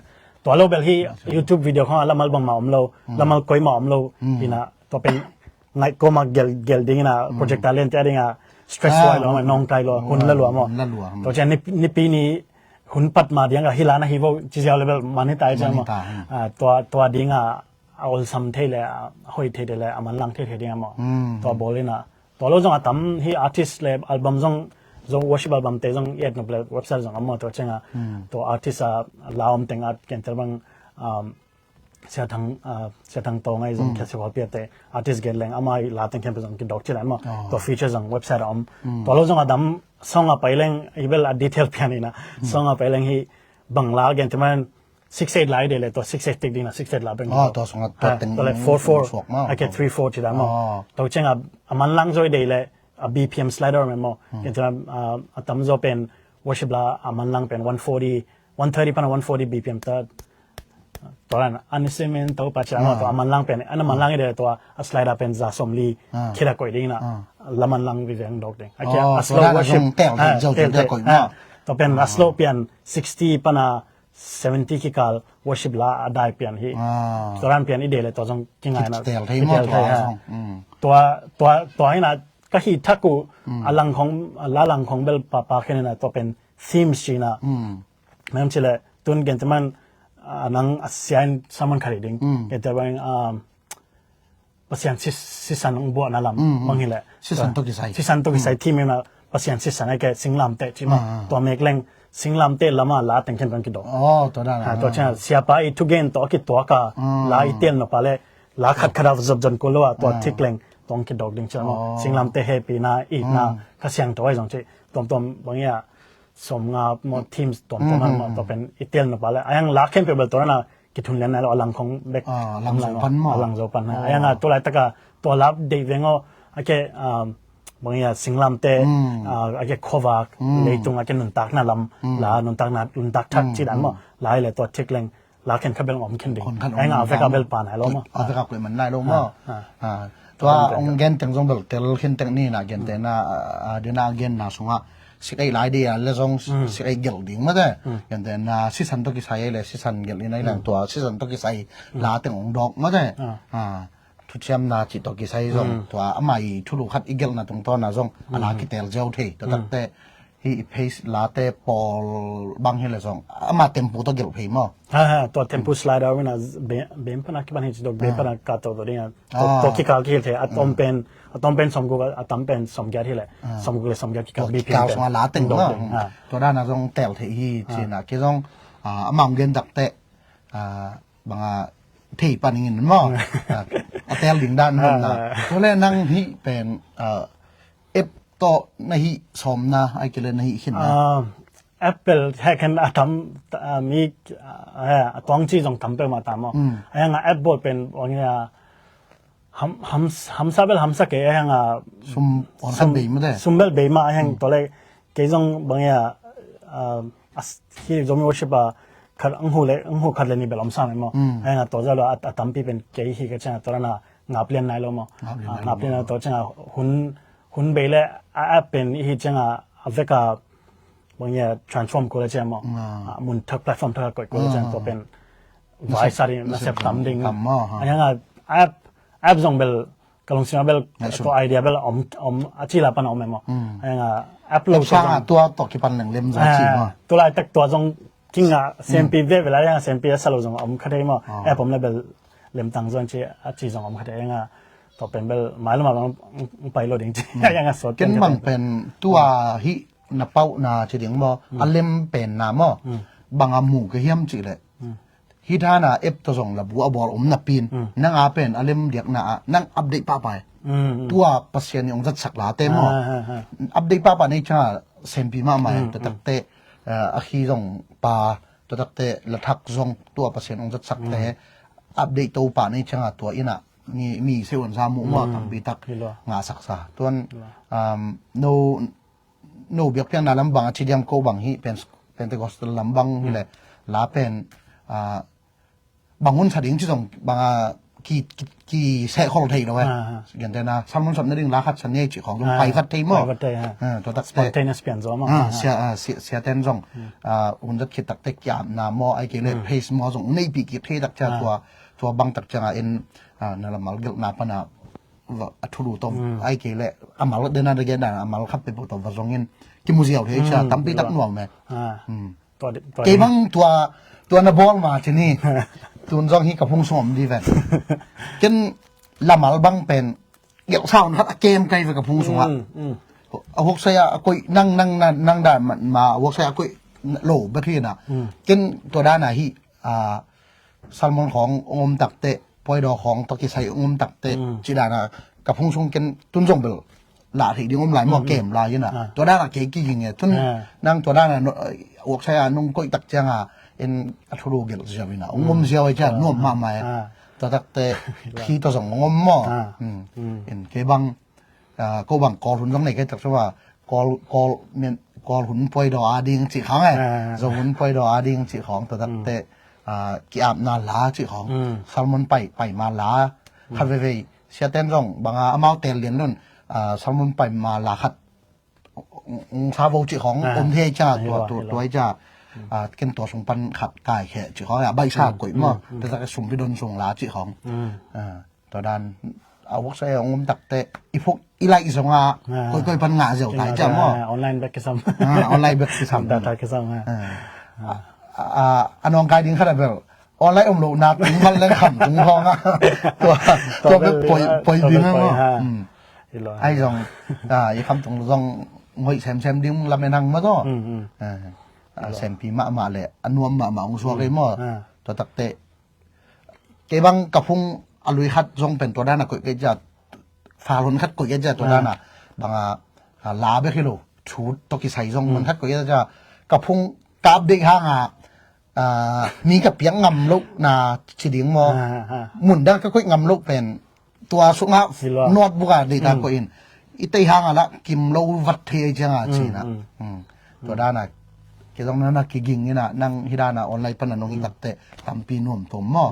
Tua lo bel hi, YouTube video khong a lamal bangmah om lo, mm, lamal koimah om lo, mm, hi na, tua pen ngaih kawm a gelh, gelh ding in a, mm, projector lente a ding a stress, ah, huai lo, mm, nawngkai lo, hun la lua maw. Hun la lua, mm. Tua ciang ni, nipi ni hun pat ma ding a hi la na hi vo ci ziau le bel man hi ta i ciang maw. Man hi ta, mm. Ah, tua, tua ding a, a olsam thei le, a hoih thei le, a manlang thei thei ding a maw. Mm. Tua bawl in a. Tua lo zong a tam hi artist le album zong, zong worship album te zong i et nop le website zong a maw tua ciang a. Mm. Tua artist a la om teng a ken tel bang, um, Sia Thang, ah, Sia Thang Tawng ahi zong, mm, Khia Sia Khualpi a te, artist gen leng, ama i la teng khempeuh zong kidawk ci lai maw. Oh. Tua feature zong website a om. Mm. Tua lo zong a dam, song a pai leng, i bel a detail pian ina. Song a pai leng hi bang la gen teman six eight la i de le, tua six eight tik ding na, six eight la beng. Ah, tua song a tua teng tua le four four suak ma. A ke three four ci dan mo. Tua ciang a, a manlang zaw i de le, a B P M slider me mo. Gen teman, a, a tam zaw pen worship la a manlang pen one forty, one thirty pan a one forty B P M ta. Tua dan, an i simin tau pa ciang tua a manlang pen, an a manlang i de tua a slider pen za som li khit a koih ding na, la manlang vi veng dok ding. A kia a slow worship. Tua pen a slow pian sixty pan a seventy kikal worship la a dai pian hi. Tua dan pian i de le tua zong kingai na. Kitel thei mo tua zong. Tua, tua, tua hi na ka hi thak uh, a lang khong, a la lang khong bel pa, pa khen na tua pen themes ci na. Mem ci le, tun gen teman, a nang a sian saman khari ding. Gen teman, um, Pasian sis-, sisan ong buahna lam, bang hi le. Sisan to kisai. Sisan to kisai theme na Pasian sisan a ke singlamteh ci ma. Tua mek leng singlamteh lama la teng khen bang kido. Oh, tua dan. Ha, tua ciang siapa i thugen to a kituak a la i tel no pa le, la khat khat a zop zon kul lo a tua thik leng tong kidok ding ci ma. Singlamteh hehpihna, itna, Kha Siangtho ai zong ci. Tuamtuam bang ia, som nga mo themes tuamtuam an mo, tua pen i tel no pa le. A yang la khempeuh bel tua na kithun lian nai lo, a lang khong bek. Ah, a lang zo pan mo. A lang zo pan na. A yang a tu laitak a tua la deih veng aw, a ke, um, bang ia singlamteh, ah, a ke khuavak, leitung a ke nuntakna lam, la nuntakna, nuntak thak ci dan mo. La i le tua thik leng, la khen kha bel om khen ding. A yang a vek a bel pa nai lo mo. A vek a koih man nai lo mo. Ah. Tua ong gen teng zong bel tel khin teng ni na gen teng na, ah, dina gen na sunga sik ei lai dia le zong sik ei gelh ding mate. Gen tein na sisan to kisai ei le sisan gelh in ei lang tua sisan to kisai la teng ong dok mate. Ah, thuciamna cih to kisai zong tua amai thulu khat i gelhna tungtawn na zong a la kitel ziau thei. Tua takte hi i pace late pawl bang hi le zong ama tempo to gelh phei maw. Ha, ha, tua tempo slider wina bem pana kipan hi ci dok bem pana ka to to ding a. To kikal kihil thei, a tom pen, a tom pen som guk, a tam pen som giat hi le, som guk le som giat kikal B P M pen. Kikal song a la teng dok ding. Tua dana zong tel thei hi cina ki zong, ah, amang gen dak teh, ah, banga thei pan ingin maw. Ah, a tel ding dan hon na. Tua le nang hi pen, ah, app tawh na hi sawmna ai kile na hi khinna. Ah, Apple hek hen a tam, ah, mi, ah, a tuang ci zong tam peuhmah ta maw. A yang a app bawl pen wang ia ham, ham, hamsa bel hamsa kei a yang a sum, sum bei mah a yang tole kei zong bang ia, ah, hi Zomi worship a khat ang hu le, ang hu khat le ni bel om sa mai maw. A yang a tua zalo a, a tampi pen kei hi ka ciang a tua na ngap lian nai lo maw. Ngap lian nai lo maw. Tua ciang a hun, hun bei le a app pen hi ciang a a vek a bang ia transform ko le ciang maw. Ah, mun thak platform thak a koih ko le ciang tua pen vai sa ding na sep tam ding. A yang a app, app zong bel ka lungsim a bel tua idea bel om, om a ci la pan a om e maw. A yang a app lo sang a tua to kipan leng lem zong ci maw. Tua laitak tua zong kinga sempi veve la yang a sempi a sa lo zong om kha thei maw. App om le bel lemtang zong ci a ci zong om kha thei a yang a tua pen bel mai lo ma bang pai lo ding ci a yang a sawt ken bang pen tua hi na pauh na ci ding maw, a lem pen na maw, bang a mu ka hiam ci le. Hi dana app to zong la bu a bawl om na pin nang a pen a lem diak na a nang update pahpai. Tua Pasian i ong zatsak la te maw. Update pahpai nei ciang a sempi mahmah tua takte, ah, a khi zong pa tua takte la thak zong tua Pasian ong zatsak te update to pa nei ciang a tua ina mi, mi se wan sa mu maw tampi tak ngah saksa. Tuan, um, no no biakpiakna lam bang a ci diam ko bang hi pen, Pentecostal lam bang hi le la pen, ah, bang hun sa ding ci zong bang a ki, ki, ki seh khol thei lo e. Gen te na sermon sawm na ding la khat sa ni ci khong zong pai vat thei maw. Pai vat thei ha. Tua takte spontaneous pian zaw maw. Sia, ah, sia, sia ten zong, ah, hun zat khit takte kiam na maw ai kei le pace maw zong nei pi ki thei tak cia tua, tua bang tak ciang a in, ah, na la mal gelh na pana a thulu tawh ai kei le a mal dena dege dan a mal khat pe pu tawh va zongin kimu ziau thei cia tampi tak nuam e. Kei bang tua, tua na bawl ma ci ni. Tun zong hi ka phung sung om di ven. Ken la mal bang pen gelh sa hun khat a kem kai ve ka phung sung a. A huksai a koih nang, nang, nang, nang dan ma, ma a huksai a koih lo bek hi na. Ken tua dan a hi, ah, sermon khong ong om takte, puaidaw khong tawh kisai ong om takte, ci dana ka phung sung ken tun zong bel lah theih ding om lai maw, kem lai ina. Tua dan a kei kiging e. Tun nang tua dan a uaksai a nong koih tak ciang a, en a thulu gelh ziau ina, ong om ziau e cia, nuam mahmah e. Tua takte khi tawh zong ong om maw. En kei bang ko bang Kawl hun zong nei kei tak sua, Kawl, Kawl, Kawl hun puaidaw a ding cih khawng e. Zo hun puaidaw a ding cih khawng, tua takte ki-apna la cih khawng, sermon pai, paima la khat veivei, siaten zong banga amau tel lian lon, sermon paima la khat, ong sa vo cih khawng om thei cia, tua, tua, tua i cia, ken tua sung pan khat kaikheh cih khawng a, baihsa koih maw, tua takte sumpi don sung la cih khawng. Tua dan a uaksai a ong om takte i phuk i laih zong a, koikoi pan ngah ziau tai cia maw. Online bek kisam. Online bek kisam. Data kisam. A nawngkai ding khat a bel online om lo na tung mal leng kham tung hong a. Tua, tua bek poi, poi ding a maw. Ai zong i kham tung zong hoih semsem ding lamen hang maw taw. Sempi mahmah le a nuam mahmah ong suak ei maw. Tua takte kei bang ka phung a lui khat zong pen tua dan a koih kei cia, fal hun khat koih kei cia tua dan a, banga la bek hi lo, thu tawh kisai zong hun khat koih kei cia, ka phung ka update hang a, mi ka piak ngam loh na ci ding maw. Mun dang ka koih ngam loh pen tua sungah notebook a data koih in i tei hang a lah kim lo vat thei ai ciang a ci ina. Tua dan a kei zong na, na kiging ina, nang hi dan a online pan a nong hi takte tampi nuam tom maw.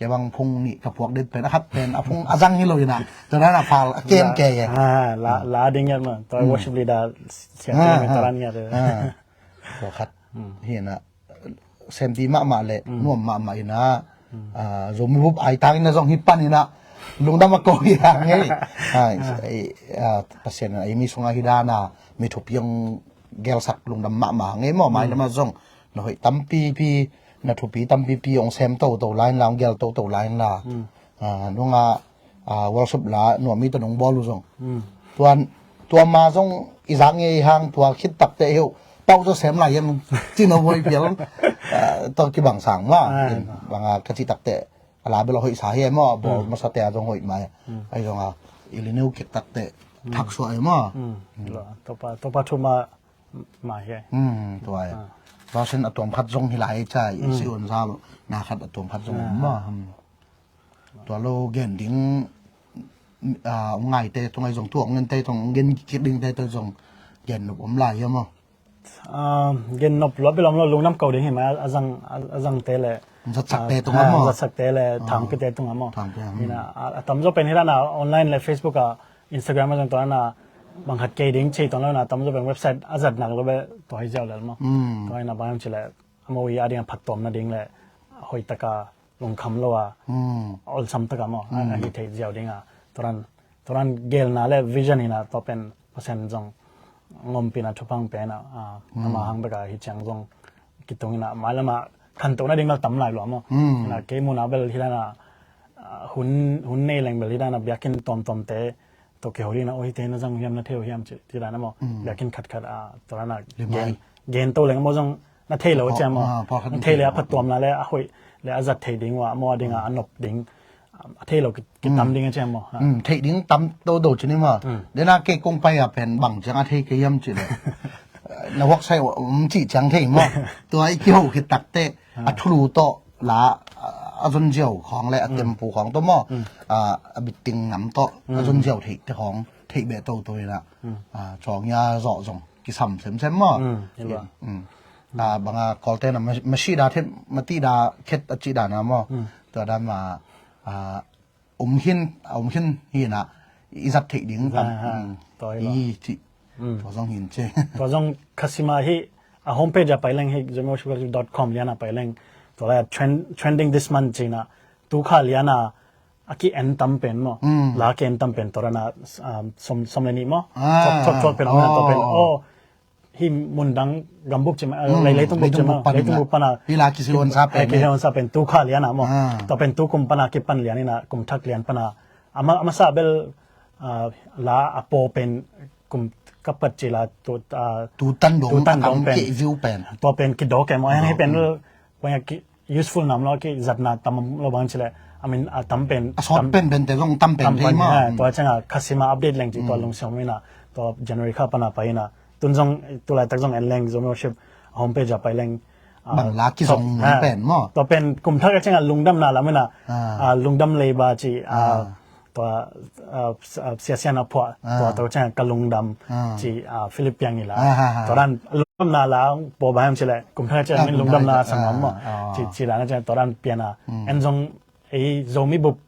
Kei bang phung nih ka puak det pen a khat pen a phung a zang hi lo ina, tua dan a fal a kem kei e. La ding ngiat maw, tua worship leader sian tua dan ngiat. Tua khat hi ina, sempi mahmah le nuam mahmah ina, Zomi bup aitang ina zong hi pan ina, lungdam a ko hi hang ei. Pasian in ei mi sungah hi dan a mi thupi ong gelsak lungdam mahmah hang ei maw. Mai lam a zong na hoih tampipi, na thupi tampipi ong sem toto lai inla, ong gel toto lai inla. Nunga workshop la nuam mi tawh nong bawl uh zong, tuan, tua ma zong i zak ngei hang, tua khit takte hi uh, pauh zaw sem lai hiam, cin a voi pial tawh kibang sang ma. Banga ka cih takte a la bel a hoih sa hi e maw, a bawl masate a zong hoih mai. Ai zong a i lineu kik takte thak suah e maw. Topa, Topa thu ma, ma hi e. Tua e. Tua sin a tuam khat zong hi lai e cia, i si un sa na khat a tuam khat zong om maw. Tua lo gen ding, ong ngaite tungah zong, tua ong gente tungah, ong gen kik dingte tungah zong gen nop om lai hiam maw? Gen nop lo, a bel om lo, lungdam ko ding hi mai, a zang, a zangte le zatsakte tungah maw? Zatsakte le thangpite tungah maw? Ina a tamzaw pen hi dan a online le Facebook a, Instagram a zong tua na bang khat kei ding ci tuan lo na, tamzaw pen website a zat nak lo be tua hi ziau lel maw? Tua ina bang ci le a mawi a ding a phattuam nading le hoih taka lungkham lo a, a olsam taka maw, a hi thei ziau ding a. Turan, turan gelna le vision ina tua pen Pasian zong ngompina thupha ong pia ina, ama hang beka hi ciang zong kitung ina, mai lama khantohna ding bel tam lai lua maw. Ina kei muna bel hi dan a, hun, hun nei leng bel hi dan a biakinn tuamtuamte tawh kiho ding ina, oi, hite na zang uh hiam, na thei uh hiam ci, ci dan a maw. Biakinn khatkhat a, tua dan a gen, gen to leng maw zong na thei lo ciang maw. Na thei le a phattuamna le a hoih le a zat thei ding uh a maw, a ding a, a nop ding a thei lo ki, kitam ding a ciang maw. Theih ding tam dodo ci ni maw. Dena kei kong pai a pen bang ciang a thei kei hiam ci le, na huaksai om cih ciang thei maw. Tua i kiho khit takte a thulu tawh la a zon ziau khawng le a tempu khawng tawh maw, a bitting nam tawh a zon ziau theih te khawng theih beh toto ina, cawng ia zawh zong kisam semsem maw. Banga Kawlte na ma, masih da them, matih da khet a cih dan a maw. Tua dan ma, om hin, a om hin hi ina, i zat theih ding tam, i cih. Tua zong hin ci. Tua zong Khasima hi a homepage a pai leng hi, zomi worship collective dot com lian a pai leng. Tua lai a trend, trending this month ci ina, tu kha lian a a ki-en tam pen maw. La ki-en tam pen tua dan a, som, som le nih maw. Chok, chok, chok pen om na tua pen. Oh, hi mun dang gambup ci ma, lei, leitung bup ci ma, leitung bup pana hi la kisilon sa pen, kisilon sa pen tu kha lian a maw. Tua pen tu kum pana kipan lian ina, kum thak lian pana. Ama, ama sa bel, la a paw pen kum ka pat ci la tu, tu tan dong, tu tan dong pen, view pen. Tua pen kidawk e maw, a hi pen, ponya ki useful nam lo, kizatna tam lo bang ci le, I mean, a tam pen, a sawt tam pen pen te zong tam pen tam thei pen maw. Ha, tua ciang a kha sim a update leng ci tua lungsim ina, tua January kha pana pai ina. Tun zong, tulaitak zong en leng Zomi Worship a homepage a pai leng, ah, bang la kizong tua pen maw. Tua pen kum thak a ciang a lungdamna lam ina, ah, lungdam leiba ci, ah, tua, ah, s-, ah, sia sia na phuah, tua tua ciang a ka lungdam ci, ah, Philip piang ila. Tua dan lungdamna la pua ba hiam ci le, kum thak a ciang a min lungdamna sang lam maw. Ci, ci dan a ciang tua dan pian a. En zong ei Zomi bup,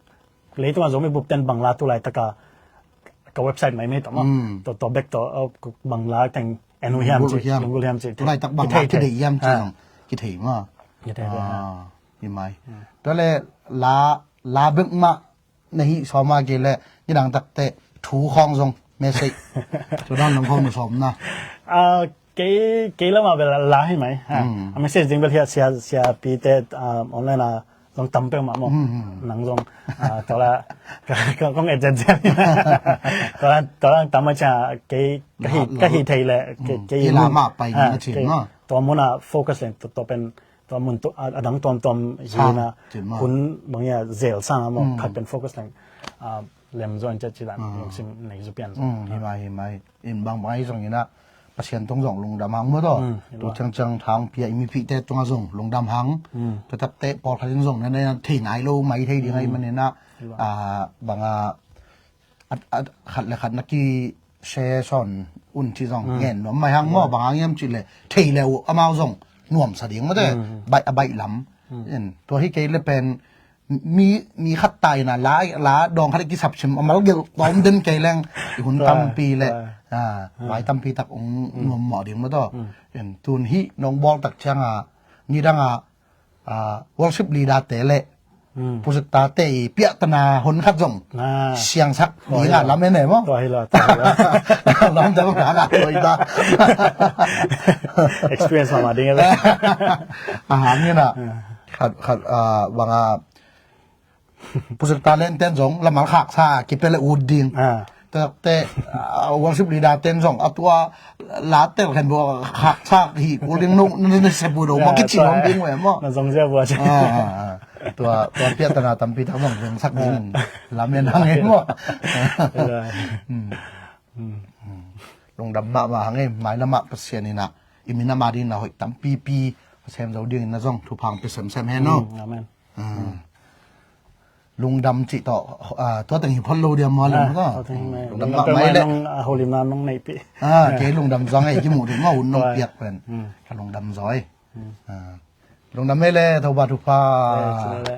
leitung a Zomi bup ten bang la tulaitak a ka website mai mai tawh maw. Tua, tua bek tawh, oh, bang la teng en uh hiam ci, lunggulh hiam ci. Tulaitak bang la kithei hiam ci zong kithei maw. Kithei, ha. Hi mai. Tua le la, la bek mah na hih sawm a kei le nidang takte thu khawng zong message. Tua dan lam khawng na sawm na. Ah, kei, kei lam a bel la hi mai. Ha. A message ding bel hi a sia, siapite, ah, online a zong tam peuhmah maw. Nang zong, ah, tua la, ka, ka, kong et zenzen. Tua la, tua la tam a cia, kei, ka hi, ka hi thei le, kei, kei la mun mah pai na cin maw. Tua mun a focus leng, tua, tua pen, tua mun tu, a, a dang tuamtuam hi na, hun bang ia zel sang a maw, khat pen focus leng, ah, lem zo in cia ci dan, lungsim nei zu pian zo. Hi mai, hi mai. In bang bang ahi zong ina, Pasian tung zong lungdam hang maw taw. Tu ciangciang thang pia i mipihte tungah zong lungdam hang. Tu takte pawlkhat in zong na, na thei nai lo mai thei ding ahi manin ah, ah, banga at, at, khat le khat na ki share sawn un ci zong ngen nuam mai hang maw, bang hang hiam ci le thei le uh amau zong nuamsa ding maw te. Baih, a baih lam. In, tua hi kei le pen mi, mi khat ta ina la, la dawng khat kisap sim a mal gelh tawm den kei leng i hun tampi le, ah, vai tampi tak ong nuam mawh ding maw taw. In, tun hih nong bawl tak ciang a, nidang a, ah, worship leader te le project ta te i piahtana hon khat zong siangsak ding a lam en e maw. Tua hi lo, tua hi lo. Lam dang ta na tua hi ta. Experience mama ding e. A hang ina. Khat, khat, ah, banga project talent ten zong lamal khaksa kipia le ut ding. Ah. Takte, ah, worship leader ten zong a tua la tel khen bua khaksa hi kul ding no, no, no, se bu do ma kici hong ding we maw. Na zong zia bua ci. Ah, ah, ah. Tua, tua piahtana tampi tak zong zong sak ding. Lam en hang e maw. Lungdam mahmah hang e, mai lamah Pasian ina i min ama ding na hoih tampipi a sem zo ding ina zong thupha hong pia semsem hen aw. Amen. Lungdam cih tawh, ah, tua teng hi phot lo diam maw lem ka. Tua teng hi mai. Lungdam mah mai le. Nong, ah, holimna nong neihpih. Ah, kei lungdam zong ei kimuh ding maw hun nong piak pen. Ka lungdam zaw ei. Ah. Lungdam ei le, Topa thupha. Eh, ci le le.